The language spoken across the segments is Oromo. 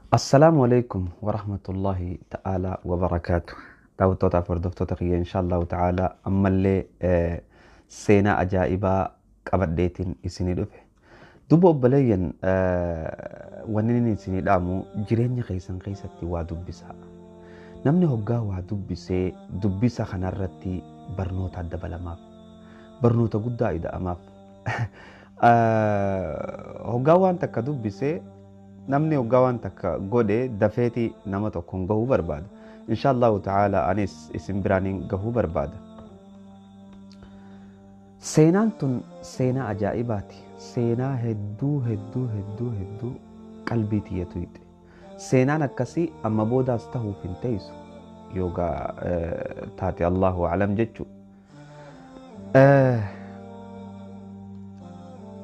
Assalaamu alaikum warahmatullahi ta'ala wabarakaatu. Daawwattootaaf hordoftoota kiyya, inshaallahu ta'ala ammallee seenaa ajaa'ibaa qabadheetiin isinii dhufe. Duuba obboleeyyan, wanni inni isinii dhaamu jireenya keessan keessatti waa dubbisaa. Namni hoggaa waa dubbisee dubbisa kanarratti barnoota dabalamaaf, barnoota guddaa ida'amaaf. Hoggaa waan takka dubbisee, namni hoggaa waan takka godhe dafeeti nama tokkoon gahuu barbaada. Inshaallahu ta'ala anis isin biraaniin gahuu barbaada. Seenaan tun seenaa ajaa'ibaati. Seenaa hedduu hedduu hedduu hedduu qalbii tiyyatu hixe. Seenaan akkasii amma boodaas tahuuf hin teessu. Yoogaa taate Allahu alam jechuudha.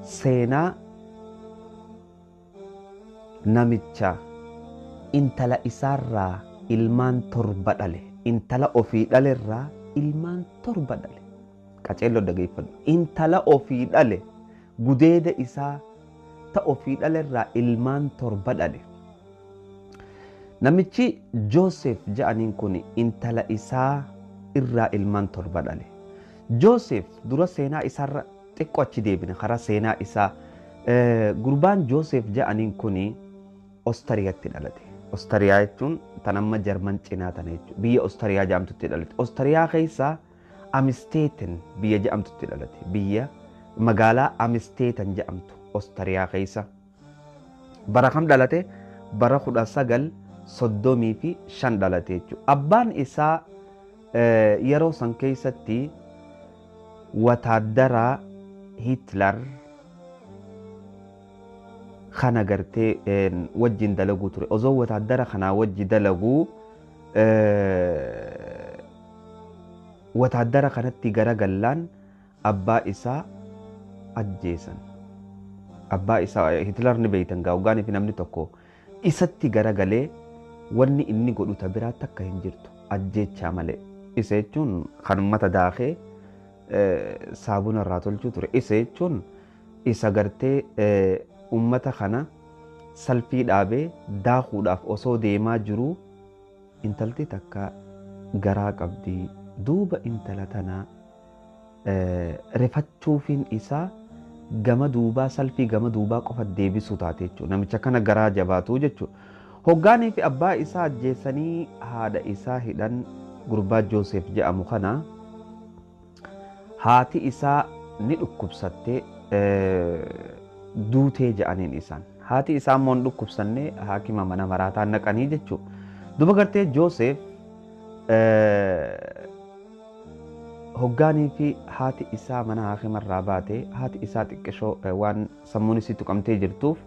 Seenaa namicha intala isaarraa ilmaan 7 dhale. Intala ofii dhalerraa ilmaan 7 dhale. Qaceelloo dhageeffadhu. Intala ofii dhale, gudeeda isaa ta ofii dhalerraa ilmaan 7 dhale. Namichi Joosef ja'aniin kun intala isaa irraa ilmaan 7 dhale. Joosef dura seenaa isaarra xiqqoo achi deebine, karaa seenaa isaa. Gurbaan Joosef ja'aniin kun Ostariyaatti dhalate. Ostariyaa jechuun tan amma Jarman cinaa tana jechuudha. Biyya Ostariyaa jedhamtutti dhalate. Ostariyaa keessaa Amisteeten biyya jedhamtutti dhalate. Biyya magaalaa Amisteeten jedhamtu Ostariyaa keessa. Bara kam dhalate? Bara 1935 dhalate jechuudha. Abbaan isaa yeroo san keessatti wataaddaraa Hitler kana gartee wajjin dalaguu ture. Osoo wataaddara kanaa wajji dalaguu wataaddara kanatti garagallaan abbaa isaa ajjeesan. Abbaa isaa Hitler ni beeytan gaa, hoggaanii fi namni tokko isatti garagalee wanni inni godhu ta biraa takka hin jirtu ajjeechaa malee. Isa jechuun kan uummata daakee saabuna irraa tolchuu ture. Isa jechuun isa gartee uummata kana salfii dhaabee daakuudhaaf osoo deemaa jiruu intalti takka garaa qabdi. Duuba intala tanaa rifachuufiin isaa gama duubaa, salfii gama duubaa qofa deebisuu taate jechuudha. Namicha kana garaa jabaatu jechuudha. Hoggaanii fi abbaa isaa ajjeesanii haadha isaa hidhan, gurbaa Joosef jedhamu kana haati isaa ni dhukkubsattee duutee jedhaniin isaan. Haati isaa immoo hin dhukkubsannee, haakima mana maraataa naqanii jechuudha. Duba gartee Joosef hoggaanii fi haati isaa mana haakimarraa baate, haati isaa xiqqishoo waan sammuun isii tuqamtee jirtuuf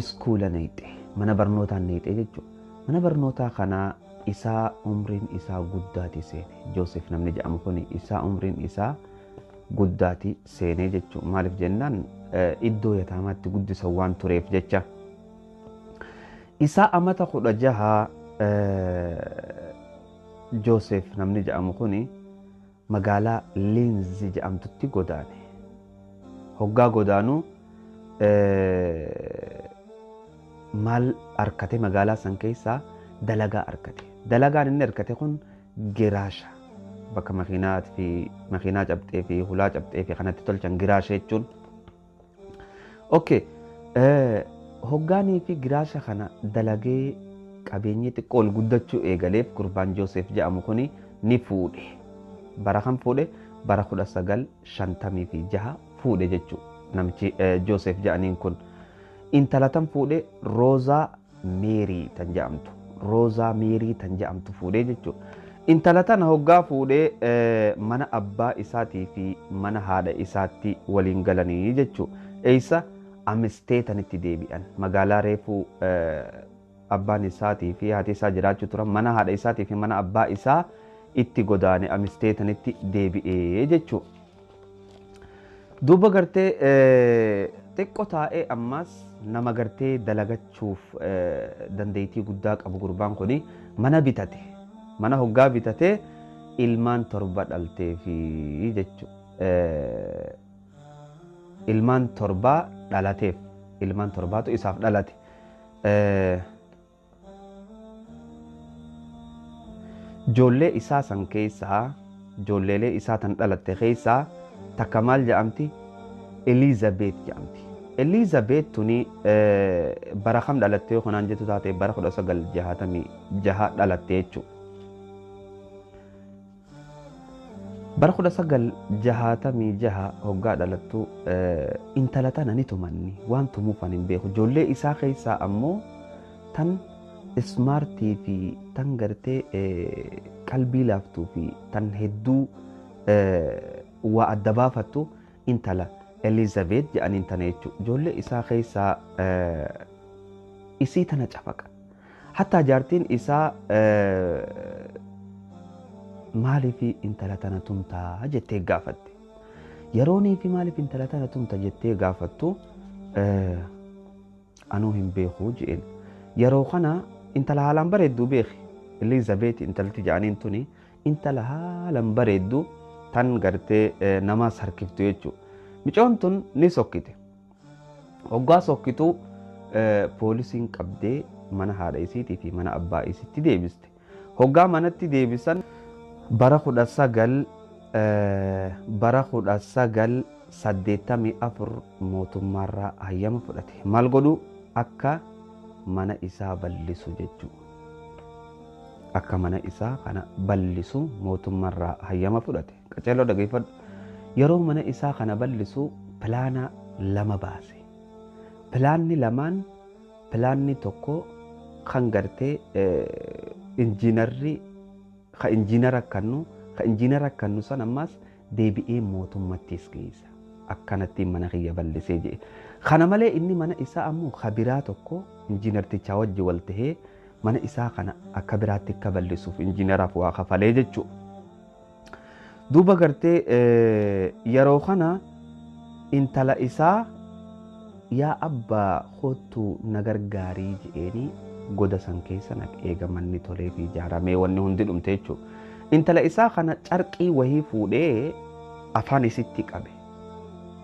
iskuula neeyxe, mana barnootaa neeyxe jechuudha. Mana barnootaa kanaa isaa umriin isaa guddaati seene. Joosef namni jedhamu kun isaa umriin isaa guddaati seenee jechuudha. Maaliif jennaan iddoo yataamaatti guddisan waan tureef jecha. Isaa amata 16 Joosef namni jedhamu kun magaalaa Liinzi jedhamtutti godaane. Hoggaa godaanuu maal arkate? Magaalaa san keessaa dalagaa arkate. Dalagaan inni arkate kun giraasha. Bakka makiinaa fi makiinaa cabxee fi hulaa cabxee fi kanatti tolchan giraasha jechuun. Okay. Hoggaanii fi giraasha kana dalagee qabeenyi xiqqoo ol guddachuu eegaleef gurbaan Joosef jedhamu kun ni fuudhe. Bara kam fuudhe? Bara 1956 fuudhe jechuudha. Namichi Joosef jedhaniin kun. Intala tan fuudhe Roozaa Meerii tan jedhamtu. Roozaa Meerii tan jedhamtu fuudhee jechuudha. Intala tana hoggaa fuudhee mana abbaa isaatii fi mana haadha isaatti waliin galanii jechuudha. Eessa? Amisteetanitti deebi'an. Magaalaa reefuu abbaan isaatii fi haati isaa jiraachuu turan, mana haadha isaatii fi mana abbaa isaa itti godaane, Amisteetanitti deebi'ee jechuudha. Duuba gartee xiqqoo taa'ee ammas nama gartee dalagachuuf dandeettii guddaa qabu gurbaan kuni mana bitate. Mana hoggaa bitatee ilmaan 7 dhaltee fi jechuudha. Ilmaan 7 dhalateef. Ilmaan 7tu isaaf dhalate. Ijoollee isaa san keessaa, ijoolleelee isaa tan dhalatte keessaa takka maal jedhamti? Eliizabeet jedhamti. Eliizabeet tuni bara kam dhalatte yoo kanaan jettu taate, bara 1966 dhalatte jechuudha. Bara 1966 hoggaa dhalattu intala tana ni tumanni, waan tumuuf ani hin beeku. Ijoollee isaa keessaa ammoo tan ismaartii fi tan gartee qalbii laaftuu fi tan hedduu waa adda baafattu intala Eliizabeet jedhaniin tana jechuudha. Ijoollee isaa keessaa isii tana cafaqa. Hattaa jaartiin isaa maaliif intala tana tumtaa jettee gaafatte. Yeroonii fi maaliif intala tana tumta jettee gaafattu, anuu hin beeku jedheen. Yeroo kana intala haalaan bareedduu beeki. Eliizabeet intalti jedhaniin tuni intala haalaan bareedduu tan gartee namaas harkiftu jechuudha. Micoon tun ni sokkite. Hoggaa sokkitu poolisiin qabdee mana haadha isiitii fi mana abbaa isiitti deebiste. Hoggaa manatti deebisan bara 1984 mootummaarraa hayyama fudhate. Maal godhu? Akka mana isaa bal'isu jechuudha. Akka mana isaa kana bal'isu mootummaarraa hayyama fudhate. Qaceelloo dhageeffadhu. Yeroo mana isaa kana bal'isu pilaana lama baase. Pilaanni lamaan, pilaanni tokko kan gartee injiinarri ka injiinara kannu, ka injiinara kannu san ammaas deebi'ee mootummattis geessa. Akkanatti mana kiyya bal'isee jedhe. Kana malee inni mana isaa ammoo ka biraa tokko injiinartichaa wajji wal tahee mana isaa kana akka biraatti akka bal'isuuf injiinaraaf waa kafalee jechuudha. Duuba gartee yeroo kana intala isaa yaa abbaa kottu na gargaarii jedheeni goda san keessa naqee manni tolee fi ijaaramee wanni hundi dhumte jechuudha. Intala isaa kana carqii wahii fuudhee afaan isitti qabe.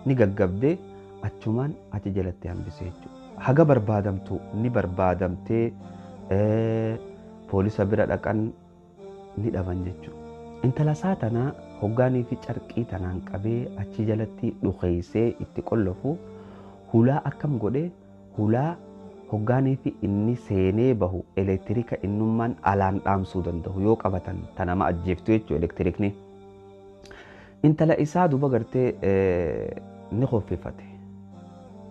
Ni gaggabdee achumaan achi jalatti hambise jechuudha. Haga barbaadamtu ni barbaadamtee, poolisa bira dhaqan, ni dhaban jechuudha. Intala isaa tana hoggaanii fi carqii tanaan qabee achi jalatti dhukeessee itti qollofu, hulaa akkam godhee, hulaa hoggaanii fi inni seenee bahu elektirika innummaan alaan dhaamsuu danda'u yoo qabatan ta nama ajjeeftu jechuudha elektirikni. Intala isaa duba gartee ni hoffifate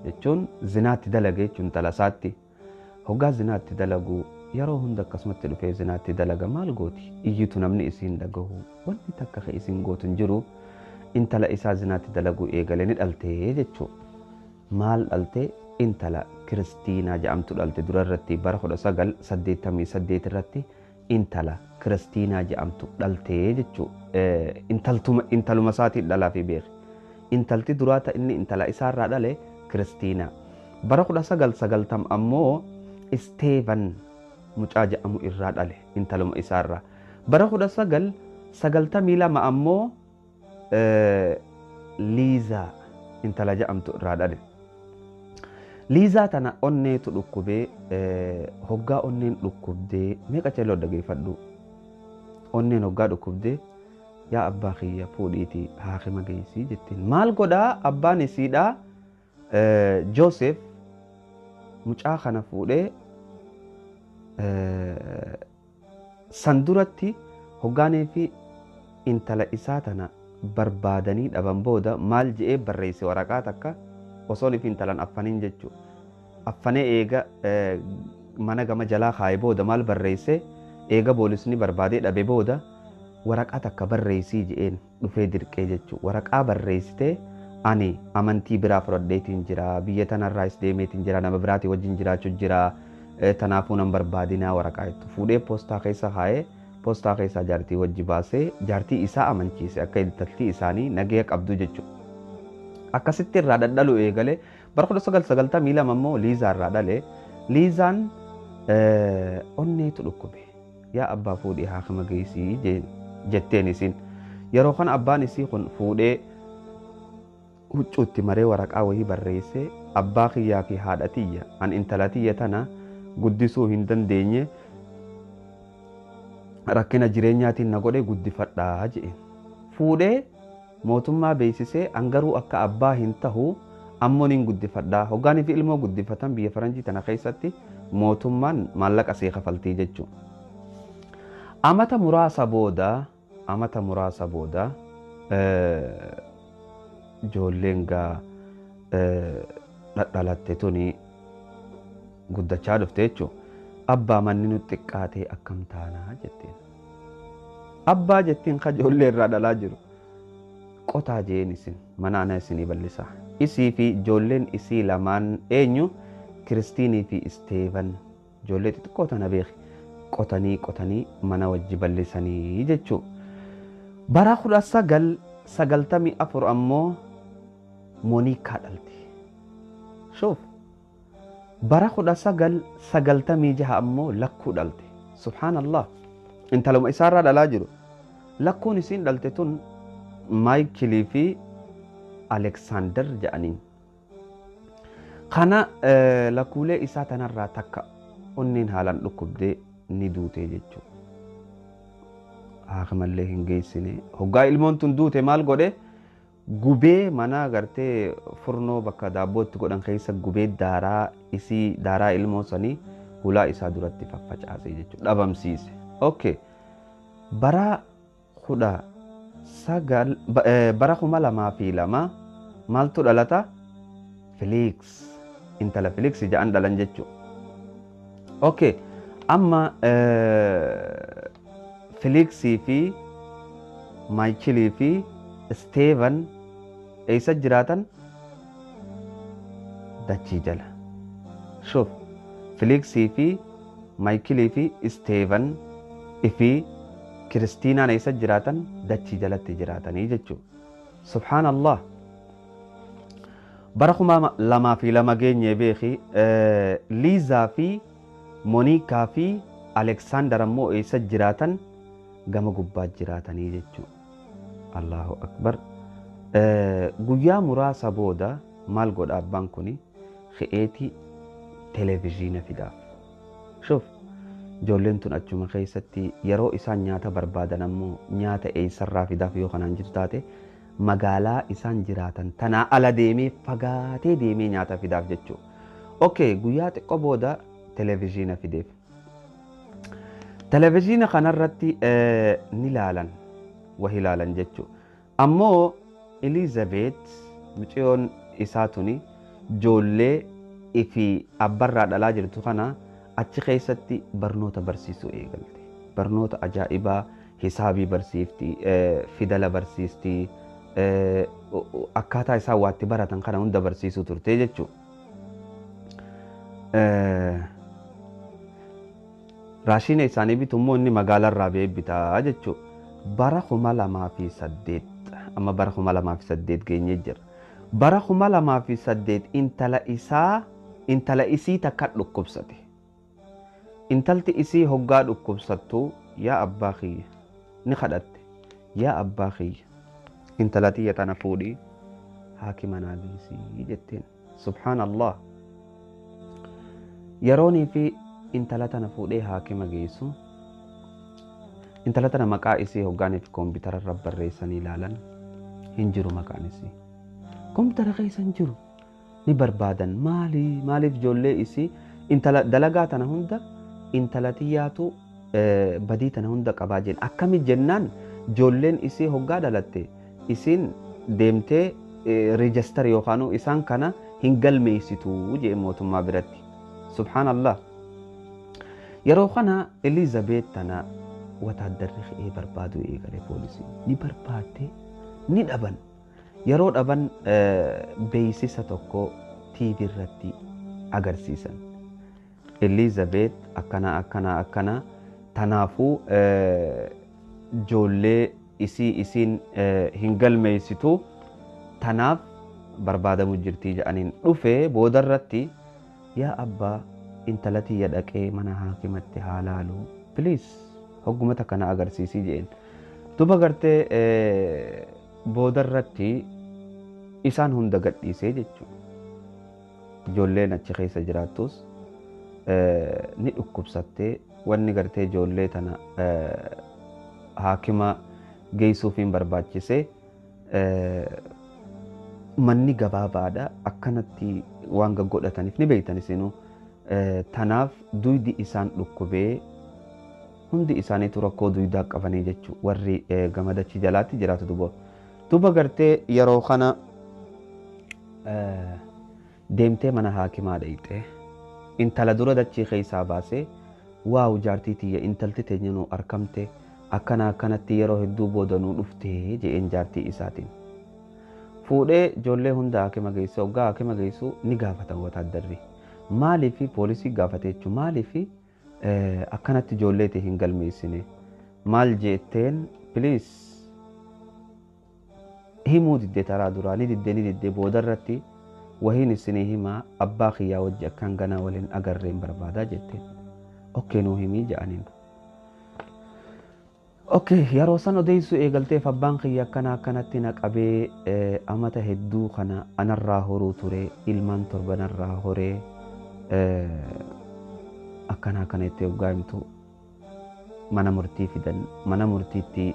jechuun zinaatti dalage jechuun intala isaatti. Hoggaa zinaatti dalagu yeroo hunda akkasumatti dhufee zinaatti dalaga, maal gooti? Iyyitu namni isiin dhagahu, wanni takka ka isiin gootu hin jiru. Intala isaa zinaatti dalaguu eegale, ni dhaltee jechuudha. Maal dhaltee? Intala Kiristiinaa jedhamtu dhalte. Dura irratti bara 1988 irratti intala Kiristiinaa jedhamtu dhaltee jechuudha. Intaluma isaatiin dhalaa fi beeki. Intalti duraa ta inni intala isaarraa dhale Kiristiinaa. Bara 1990 ammoo Isteevan mucaa jedhamu irraa dhale intaluma isaarraa. Bara 1992 ammoo Liizaa intala jedhamtu irraa dhale. Liizaa tana onneetu dhukkubee. Hoggaa onneen dhukkubdee, meeqa ceeloo dhageeffadhu. Onneen hoggaa dhukkubdee, yaa abbaa kiyya fuudhiitii haakima geessii jettiin. Maal godhaa abbaan isiidhaa Joosef? Mucaa kana fuudhee, san duratti hoggaanii fi intala isaa tana barbaadanii dhaban booda maal je'ee barreesse? Waraqaa takka osoo fi intalan affaniin jechuudha. Affanee eega mana gama jalaa kaa'ee booda maal barreesse? Eega poolisni barbaadee dhabe booda waraqaa takka barreessii je'een dhufee dirqee jechuudha. Waraqaa barreessitee, ani amantii biraa fudhadheetiin jira, biyya tanarraas deemeetiin jira, nama biraatii wajjin jiraachuu jira, tanaafuu nan barbaadinaa waraqaa jettu fuudhee poostaa keessa kaa'ee, poostaa keessaa jaartii wajji baasee jaartii isaa amanchiise akka intaltii isaanii nagaya qabdu jechuudha. Akkasitti irraa dhadhalu eegale. Bara 1992 immoo Liizaa irraa dhale. Liizaan onneetu dhukkube. Yaa abbaa fuudhee haakima geessii jetteen isiin. Yeroo kana abbaan isii kun fuudhee huccuutti maree waraqaa wayii barreessee, abbaa kiyyaa fi haadha tiyya, an intala tiyya tana guddisuu hin dandeenye. Rakkina jireenyaatiin na godhe, guddifadhaa jedhe. Fuudhee mootummaa beeksisee, angaruu akka abbaa hin tahu, ammoo nin guddifadhaa. Hoggaanii fi ilmoo guddifatan biyya faranjii tana keessatti mootummaan maallaqa see kafaltii jechuudha. Amata muraasa booda ijoolleen gaa dhadhalatte tuni guddachaa dhufte jechuudha. Abbaa, manni nutti xiqqaatee, akkam taanaa jetteen. Abbaa jettiin ka ijoollee irraa dhalaa jiru. Qotaa jeen, isin mana ana isinii bal'isaa. Isii fi ijoolleen isii lamaan eenyu? Kiristiinii fi Isteevan, ijoollee xixiqqoo tana beeki. Qotanii qotanii mana wajji bal'isanii jechuudha. Bara 1994 ammoo Moonikaa dhalte. Shuuf, bara 1996 ammoo lakkuu dhalte. Subhaanallah. Intaluma isaarraa dhalaa jiru. Lakkuun isiin dhalte tun Maayikilii fi Aleksaandar jedhaniin. Kana lakkuulee isaa tanarraa takka onneen haalaan dhukkubdee ni duute jechuudha. Haakimallee hin geessine. Hoggaa ilmoon tun duute maal godhe? Gubee mana gartee furnoo bakka daabboo itti godhan keessa gubee, daaraa isii, daaraa ilmoo sanii hulaa isaa duratti faffacaase jechuudha. Dhabamsiise. Okay. Bara 19, bara 2002 maaltu dhalata? Filiiks. Intala Filiiks jedhan dhalan jechuudha. Okay. Amma Filiiksii fi Maayikilii fi Isteevan eessa jiraatan? Dachii jala. Shuf, Filiiksii fi Maayikilii fi Isteevan fi Kiristiinaan eessa jiraatan? Dachii jalatti jiraatanii jechuudha. Subhaanallah. Bara 2002 geenye beeki, Liizaa fi Moonikaa fi Aleksaandar ammoo eessa jiraatan? Gama gubbaa jiraatanii jechuudha. Allahu akbar. Guyyaa muraasa booda maal godha abbaan kuni? Ka'eeti televezyiina fidaaf. Shuf, ijoolleen tun achuma keessatti yeroo isaan nyaata barbaadan ammoo nyaata eessarraa fidaaf yoo kanaan jirtu taate, magaalaa isaan jiraatan tanaa ala deemee, fagaatee deemee nyaata fidaaf jechuudha. Okay, guyyaa xiqqoo booda televezyiina fideef. Televezyiina kanarratti ni laalan, wahi ilaalan jechuudha. Ammoo Eliizabeet mucayyoon isaa tuni ijoollee ifi abbarraa dhalaa jirtu kana achi keessatti barnoota barsiisuu eegalte. Barnoota ajaa'ibaa, hisaabii barsiifti, fidala barsiisti, akkaataa isaan waatti baratan kana hunda barsiisuu turte jechuudha. Raashiina isaanii bitu immoo inni magaalaarraa ba'ee bitaa jechuudha. Bara 2008, amma bara 2008 geenyee jira. Bara 2008 intala isaa, intala isii takka dhukkubsate. Intalti isii hoggaa dhukkubsattu, yaa abbaa kiyya, ni kadhatte. Yaa abbaa kiyya, intala tiyya tana fuudhii haakima naa geessii jetteen. Subhaanallah. Yeroonii fi intala tana fuudhee haakima geessu, intala tana maqaa isii hoggaanii fi koompitara irra barreessanii ilaalan, hin jiru maqaan isii. Koompitara keessa hin jiru. Ni barbaadan, maali, maaliif ijoollee isii, intala dalagaa tana hunda, intala tiyyaatu badii tana hunda qabaa jeen. Akkami jennaan, ijoolleen isii hoggaa dhalatte isiin deemtee register yookaan isaan kana hin galmeessitu jee mootummaa biratti. Subhaanallah. Yeroo kana Eliizabeet tana wataaddarri ka'ee barbaaduu eegale, poolisii. Ni barbaadde, ni dhaban. Yeroo dhaban beeksisa tokko TV irratti agarsiisan. Eliizabeet akkana akkana akkana, tanaafuu ijoollee isii isiin hin galmeessitu, tanaaf barbaadamu jirtii jedhaniin. Dhufee boodarratti, yaa abbaa, intala tiyya dhaqee mana haakimatti haa laalu, please, hoggumata kana agarsiisii jeen. Duba gartee boodarratti isaan hunda gadhiisee jechuudha. Ijoolleen achi keessa jiraattus Ni dhukkubsattee wanni gartee ijoollee tana haakima geessuufiin barbaachise. Manni gabaabaadha, akkanatti waan gaggodhataniif ni beektan isinuu. Tanaaf duydi isaan dhukkubee, hundi isaaniitu rakkoo duydaa qabanii jechuu, warri gamadachi jalaatti jiraatu. Duba gartee yeroo kana deemtee mana haakimaa dhayxee intala dura dachii keessaa baasee, "Waaw, jaartii tiyya, intalti teenya nu arkamte, akkana akkanatti yeroo hedduu booda nu dhufte," je'een jaartii isaatiin. Fuudhee ijoollee hunda haakima geesse. Hoggaa haakima geessu ni gaafatan wataaddarri. Maaliif poolisii gaafate jechuun, maaliif akkanatti ijoolleeti hin galmeessine? Maal jetteen? Please, himuu didde. Taraa duraa ni didde, ni didde. Boodarratti, "Wahiin isinii himaa, abbaa kiyyaa wajji akkaan ganaa waliin agarreen barbaadaa," jetteen. "Okay, nuu himii," jedhaniin. Okay, yeroo san odeessuu eegalteef, "Abbaan kiyya akkana akkanatti na qabee, amata hedduu kana anarraa horuu ture, ilmaan torbanarraa horee," akkana akkana itti hoggaa himtu mana murtii fidan. Mana murtiitti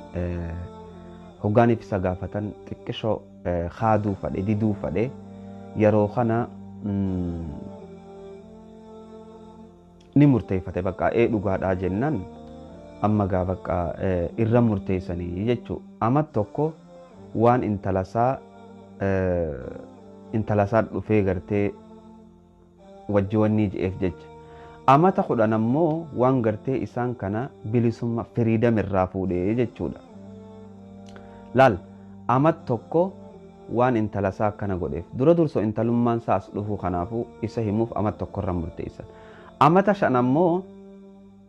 hoggaaniif isa gaafatan xiqqishoo haaduu fadhe, diduu fadhe. Yeroo kana ni murteeffate, bakka ee dhugaadhaa jennaan amma gaa bakka irra murteessanii jechuu. Ama tokko waan intalasaa dhufee gartee wajji wanni je'eef jecha. Amata 10 ammoo waan gartee isaan kana bilisummaa, freedom irraa fuudhee jechuudha. Laal, ama tokko waan intalasaa akkana godheef, dura dursoo intalummaan isaa as dhufuu kanaafuu isa himuuf ama tokkorra murteessan. Amata 5 ammoo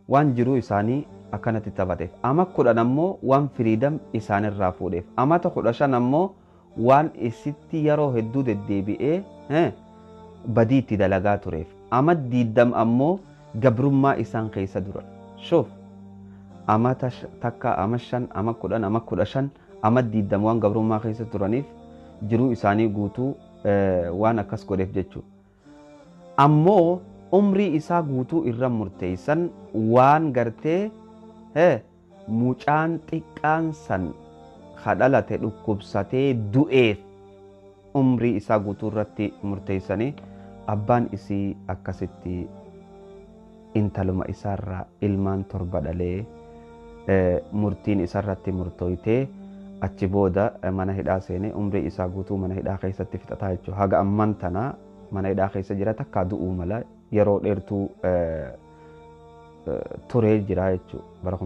waan jiruu isaanii akkanatti taphateef. Ama 10 ammoo waan freedom isaanirraa fuudheef. Amata 15 ammoo waan isitti yeroo hedduu deddeebi'ee badii itti dalagaa tureef. Ama 20 ammoo gabrummaa isaan keessa duran. Shuuf, amata takka, ama 5, ama 10, ama 15, ama 20 waan gabrummaa keessa turaniif, jiruu isaanii guutuu waan akkas godheef jechuudha. Ammoo umrii isaa guutuu irra murteessan waan gartee mucaan xiqqaan san dhalate dhukkubsatee du'eef umrii isaa guutuu irratti murteessanii. Abbaan isii akkasitti intaluma isaarraa ilmaan torba dhalee murtiin isarratti murtooytee achi booda mana hidhaa seenee umrii isaa guutuu mana hidhaa keessatti fixataa jechuudha. Haga ammaan tana mana hidhaa keessa jira, takkaa du'uu mala, yeroo dheertuu turee jira jechuudha. Bara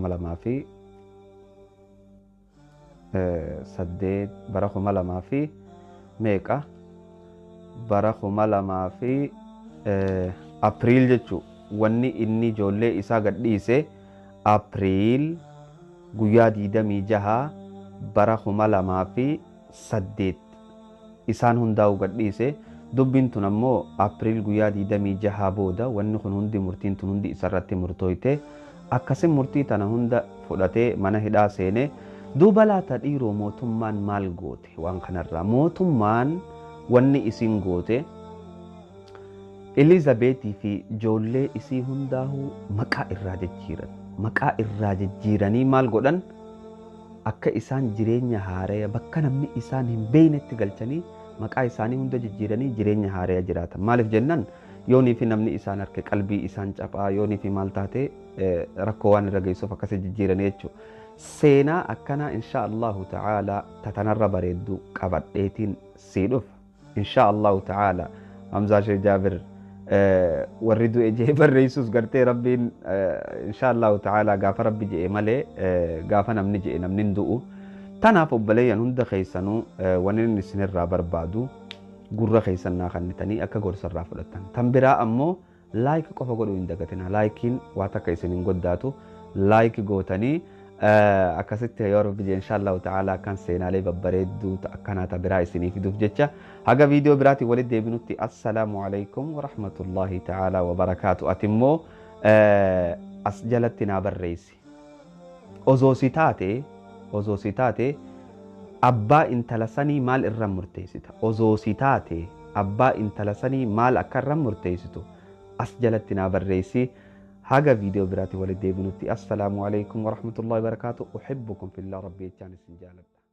2008, bara 2000 fi meeqa, bara 2000 fi April jechuudha. Wanni inni ijoollee isaa gadhiise April guyyaa 26 bara 2008 isaan hundaa'u gadhiise. Dubbiin tun ammoo April guyyaa 26 booda wanni kun hundi, murtiin tun hundi isarratti murtooyte. Akkasin murtii tana hunda fudhatee mana hidhaa seene. Duuba laata dhiiroo, mootummaan maal goote waan kanarraa? Mootummaan wanni isin goote, Elizabeetii fi ijoollee isii hundaa'uu maqaa irraa jijjiiran. Maqaa irraa jijjiiranii maal godhan? Akka isaan jireenya haaraya bakka namni isaan hin beeknetti galchanii, maqaa isaanii hunda jijjiiranii jireenya haaraya jiraatan. Maaliif jennaan, yoonii fi namni isaan harke qalbii isaan caphaa, yoonii fi maal taate rakkoo waan irra geessuuf akkasii jijjiiranii jechuudha. Seenaa akkanaa insha Allahu ta'ala tatanarra bareedduu qabadheetiin sii dhufa. Insha Allahu ta'ala Hamzaa Sheekh Jaabir warri du'e jee barreessus gartee Rabbiin insha Allahu ta'ala gaafa Rabbi je'e malee gaafa namni je'e namni hin du'u. Tanaaf obboleeyyan hunda keessanuu wanni inni isinirraa barbaadu gurra keessan naa kennitanii akka gorsarraa fudhattan. Tan biraa ammoo like qofa godhuu hin dagatina. Likeiin waa takka isin hin goddaatu. Like gootanii akkasitti yoo Rabbi jee insha Allahu ta'ala akkan seenaalee babbareedduu akkanaa ta biraa isinii fiduuf jecha, haga viidiyoo biraatiin walitti deebinutti, assalaamu alaikum wa rahmatullahi ta'ala wa barakaatu. Ati immoo as jalatti naa barreessi. Osoo si taate abbaa intala sanii maal irra murteessita? Osoo si taate abbaa intala sanii maal akka irra murteessitu? As jalatti naa barreessi. Haga viidiyoo biraatti walitti deebinutti, assalaamu alaikum warahmatullahi wabarakaatu. Uhibbukum fillah, rabbi jechaan isin jaaladha.